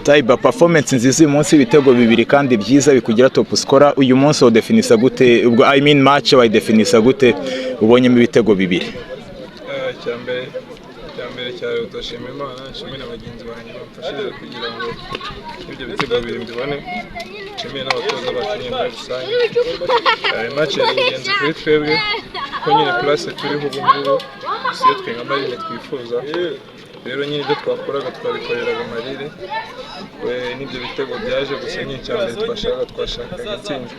Taiba, performance nziza uyu munsi, ibitego bibiri kandi byiza bikugira top scorer uyu munsi. Wodefinisa gute ubwo, I mean, match wayidefinisa gute ubonyemo ibitego bibiri? Icya mbere cyari udashima Imana, nshimire na bagenzi banjye bamfashije kugira ngo ibyo bitego bibiri mbibone, nshimire n'abatoza bacu nyine muri rusange. Match yari ingenzi kuri twebwe kuko nyine place turiho ubu ngubu si yo twe nka Marine twifuza. Rero nyine ibyo twakoraga twabikoreraga Marine we n'ibyo bitego byaje. Gusa nyine icya mbere twashakaga intsinzi,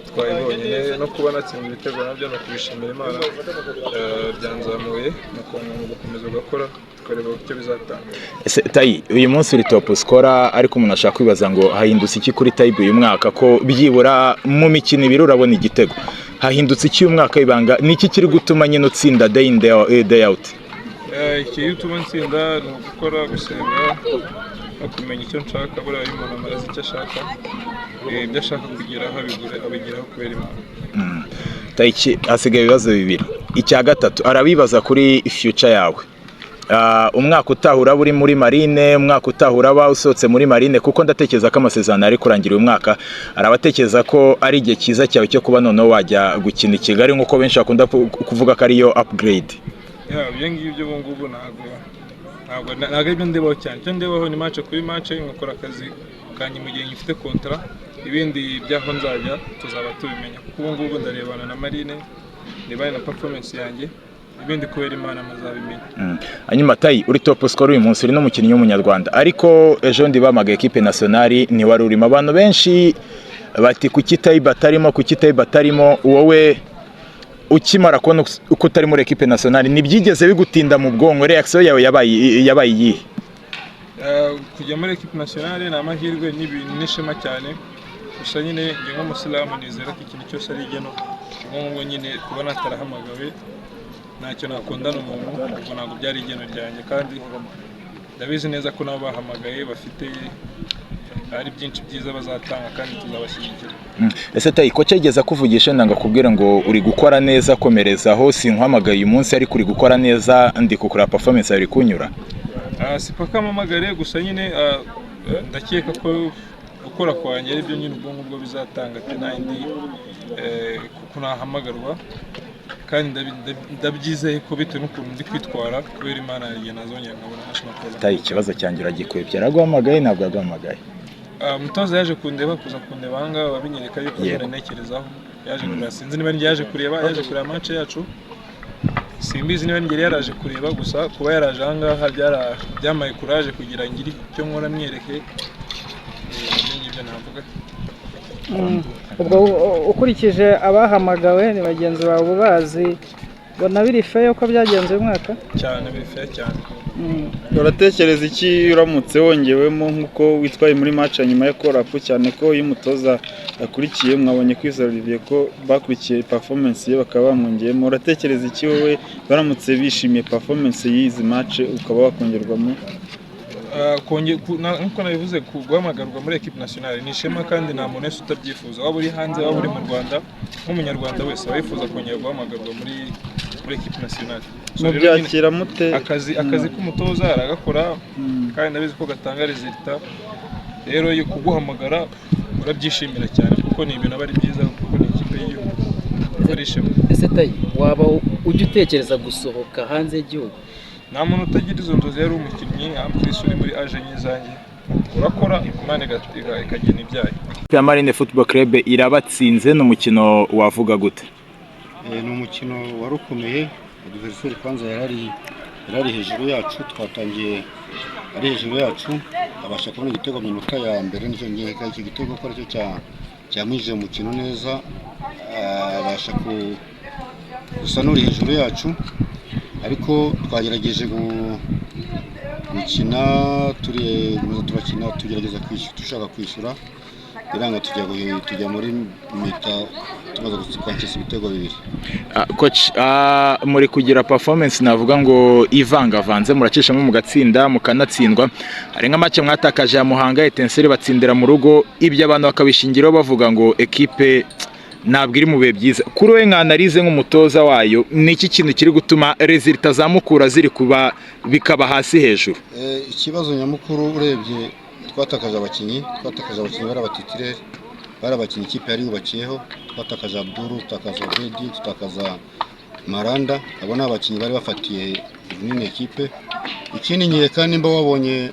twayibonye. No kuba natsinze ibitego nabyo ni ukubishimira Imana. Byanzamuye mu gukomeza ugakora, tukareba icyo bizatanga. Ese Tayi, uyu munsi uri top scorer, ariko umuntu ashaka kwibaza ngo hahindutse iki kuri Tayibu uyu mwaka, ko byibura mu mikino 2 urabona igitego? Hahindutse iki uyu mwaka? Ibanga ni iki kiri gutuma nyine utsinda day in day out? Ikiri gutuma ntsinda ni ugukora, gusenga no kumenya icyo nshaka. Buriya iyo umuntu azi icyo ashaka, ibyo ashaka kugeraho abigeraho kubera Imana. Tayi, hasigaye ibibazo bibiri. Icya gatatu arabibaza kuri future yawe. Umwaka utaha uraba uri muri Marine? Umwaka utaha uraba usohotse muri Marine? Kuko ndatekereza ko amasezerano ari kurangira uyu mwaka. Arabatekereza ko ari igihe cyiza cyawe cyo kuba noneho wajya gukina i Kigali, nk'uko benshi bakunda kuvuga ko ariyo upgrade. Ya, ibyo ngibyo ubu ngubu ntabwo aribyo ndebaho cyane. Icyo ndebaho ni match kuri match, nkakora akazi kanjye mu gihe ngifite contrat. Ibindi by'aho nzajya tuzaba tubimenya, kuko ubu ngubu ndarebana na Marine, ndebane na performance yanjye, ibindi kubera Imana muzabimenya. Hanyuma Tayi, uri top scorer uyu munsi, uri n'umukinnyi w'umunyarwanda, ariko ejo ndi bamagaye équipe nationale ntiwari urimo. Abantu benshi bati: "Kuki Tayi batarimo? Kuki Tayi batarimo?" Wowe ukimara kubona uko utari muri équipe nationale, ntibyigeze bigutinda mu bwonko? Reaction yawe yabaye iyihe? Kujya muri équipe nationale ni amahirwe n'ibintu n'ishema cyane. Gusa nyine njye nk'umusilamu nizera ko ikintu cyose ari igeno. Ubwo ngubwo nyine kuba natarahamagawe, ntacyo nakundana umuntu, ubwo ntabwo byari igeno ryanjye, kandi ndabizi neza ko nabo bahamagaye bafite ari byinshi byiza bazatanga kandi tuzabashyigikira. Ese Tayi, ko cyageze akuvugisha ndanga akubwira ngo uri gukora neza, komerezaho, sinkwamagaye uyu munsi ariko uri gukora neza, ndi kukureba, performance yawe iri kunyura? Si paka mpamagare gusa nyine, ndakeka ko gukora kwanjye ari byo nyine ubwo ngubwo bizatanga tenayindi kuko nahamagarwa, kandi ndabyizeye ko bitewe n'ukuntu ndi kwitwara, kubera Imana igihe nazongera nkabona national call. Tayi, ikibazo cyanjye uragikwepye. Yaraguhamagaye, ntabwo yaguhamagaye? Umutoza yaje kundeba, kuza kundeba aha ngaha babinyereka yuko nyine ntekerezaho. Yaje kureba, sinzi niba yaje kureba, yaje kureba match yacu, simbizi niba ngeri yaraje kureba. Gusa kuba yaraje aha ngaha byamaye courage kugira ngire icyo nkora mwereke. Ibyo ngibyo navuga. Ubwo ukurikije abahamagawe ni bagenzi bawe ubazi, bona biri fair uko byagenze uyu mwaka? Cyane, biri fair cyane. Uratekereza iki uramutse wongewemo nk'uko witwaye muri match ya nyuma ya call-up, cyane ko iyo umutoza akurikiye, mwabonye Kwizera Olivier ko bakurikiye performance ye bakaba bamwongeyemo? Uratekereza iki wowe baramutse bishimiye performance y'izi match ukaba wakongerwamo? Nk'uko nabivuze, guhamagarwa muri équipe nationale ni ishema kandi nta muntu wese utabyifuza, waba uri hanze, waba uri mu Rwanda, nk'umunyarwanda wese aba yifuza kongera guhamagarwa muri équipe nationale. So rero nyine Mubyakira mute? Akazi k'umutoza aragakora kandi ndabizi ko gatanga résultat. Rero iyo kuguhamagara urabyishimira cyane kuko ni ibintu aba ari byiza, kuko ni ikipe y'igihugu, aba ari ishema. Ese Tayi, waba ujya utekereza gusohoka hanze y'igihugu? Nta muntu utagira izo nzozi. Yari umukinnyi ampulisi uri muri age nk'izanjye, urakora, Imana ikagena ibyayo. Ya Marine Football Club irabatsinze, ni umukino wavuga gute? Ni umukino wari ukomeye. Adversaire kwanza yarari hejuru yacu, twatangiye ari hejuru yacu, abasha kubona igitego mu minota ya mbere. Nicyo nkeka icyo gitego ko aricyo cyamwinjije mu mukino neza, abasha gusa n'uri hejuru yacu, ariko twagerageje gukina, turi turakina, tugerageza kwishyura, dushaka kwishyura biranga, tujya muri mi-temps tumaze kwakisa ibitego bibiri. Coach, muri kugira performance navuga ngo ivangavanze, muracishamo mugatsinda, mukanatsindwa. Hari nka match mwatakaje ya Muhanga, Etincelle batsindira mu rugo, ibyo abantu bakabishingiraho bavuga ngo ekipe ntabwo iri mu bihe byiza. Kuri wowe nka analyse nk'umutoza wayo, ni iki kintu kiri gutuma résultats za Mukura ziri kuba bikaba hasi hejuru? Ikibazo nyamukuru urebye Twatakaje abakinnyi bari aba titulaire, bari abakinnyi ikipe yari yubakiyeho. Twatakaje Abduru, tutakaza Bedi, tutakaza Maranda. Abo ni abakinnyi bari bafatiye runini ekipe. Ikindi, nkeka nimba wabonye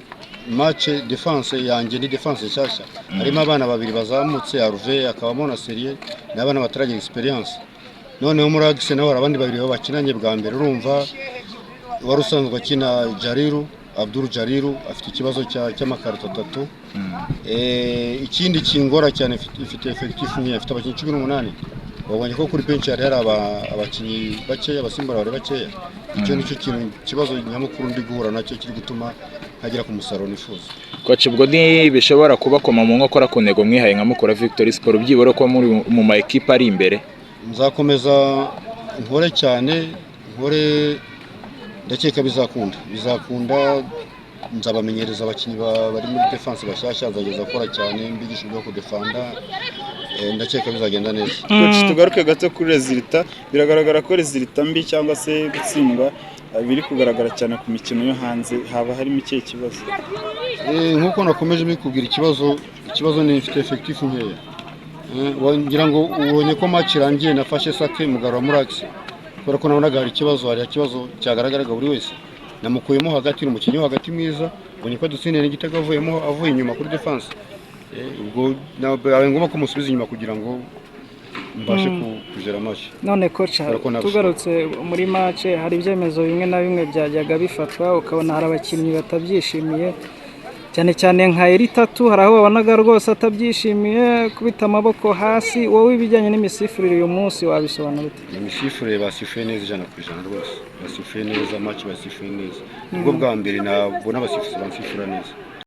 match, defense yanjye ni defense nshyashya, harimo abana babiri bazamutse, Aruve akabamo na Serie, ni abana bataragira experience. Noneho muri axe naho hari abandi babiri bakinanye bwa mbere. Urumva, wari usanzwe akina Jariru, Abdul Jariru, afite ikibazo cy'amakarito atatu. Ikindi kingora cyane, ifite effectif nkeya, ifite abakinnyi 18. Wabonye ko kuri bench hari abakinnyi bakeya, abasimbura bari bakeya. Icyo nicyo kintu, kibazo nyamukuru ndi guhura nacyo kiri gutuma ntagera ku musaruro nifuza. Coach, ubwo ntibishobora kubakoma mu nkokora ku ntego mwihaye nka Mukura Victory Sport, byibura ko muri mu ma ekipe ari imbere? Nzakomeza nkore cyane, nkore, ndakeka bizakunda. Nzabamenyereza abakinnyi bari muri defense bashyashya, nzageza gukora cyane mbigisha uburyo bwo kudefanda. Ndakeka bizagenda neza. Coach, tugaruke gato kuri résultat. Biragaragara ko résultat mbi cyangwa se gutsindwa biri kugaragara cyane ku mikino yo hanze. Haba harimo ikihe kibazo? Nk'uko nakomeje mbikubwira, ikibazo ni mfite effectif nkeya. Ngira ngo ubonye ko match irangiye nafashe Sake mugarura muri axe, kubera ko nabonaga hari ikibazo cyagaragaraga buri wese. Namukuyemo hagati, ni umukinnyi wo hagati mwiza. Ubonye ko dutsindiye n'igitego avuyemo, avuye inyuma kuri defense. Ubwo bibaye ngombwa ko musubiza inyuma kugira ngo mbashe kugera match. None coach, Kubera ko nabishobora. tugarutse muri match, hari ibyemezo bimwe na bimwe byajyaga bifatwa ukabona hari abakinnyi batabyishimiye, cyane cyane nka Eritatu. Hari aho wabonaga rwose atabyishimiye, kubita amaboko hasi. Wowe ibijyanye n'imisifurire uyu munsi wabisobanura ute? Imisifurire, basifuye neza 100% rwose, basifuye neza match, basifuye neza. Nibwo bwa mbere nabona abasifuzi bansifura neza.